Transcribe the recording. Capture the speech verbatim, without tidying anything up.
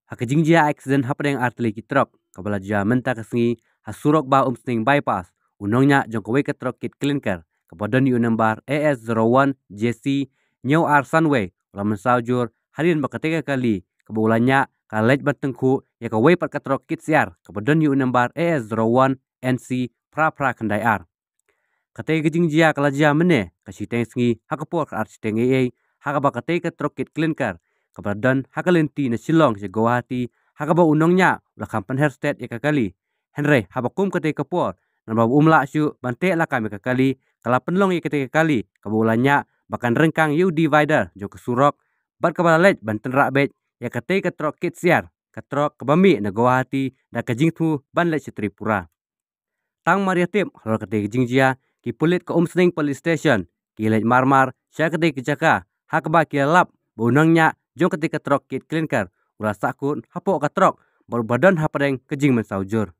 Ha ka jingjia aksiden hapdeng artylli ki trok kaba la jia mynta ka sngi ha surok ba Umsning Bypass, u nongñiah jong kawei ka trok kit klinker kaba don ïa u nombar A S zero one J C hynñiew ar san wei u la mynsaw jur hadien ba katei ka kali kaba u la ñiah ka la leit ban tyngkhuh ïa kawei pat ka trok kit syiar kaba don ïa u nombar A S zero one N C phra phra khyndai ar. Katei ka jingjia ka la jia mynne ka shiteng sngi ha ka por ka ar shiteng eiei, ha kaba katei ka trok kit klinker kaba la don ha ka lynti na Shillong sha Guwahati, ha kaba u nongñiah u la kham pynher stet ïa ka kali. Hynrei haba kum katei ka por, namar ba um lah shuh ban teh lakam ïa ka kali, ka la pynlong ïa katei ka kali kaba u la ñiah ba kan ryngkang ïa u divider jong ka surok, bad kaba la leit ban tynrah beit ïa katei ka trok kit syiar, ka trok kaba mih na Guwahati da ka jingthmu ban leit sha Tripura. Tang mar ïa tip halor katei ka jingjia, ki pulit ka Umsning Police Station ki leit mar mar sha katei ka jaka, ha kaba ki la lap ba u nongñiah jong katei ka trok kit klinker u la sahkut hapoh ka trok bad u ba don hapdeng ka jingmynsaw jur.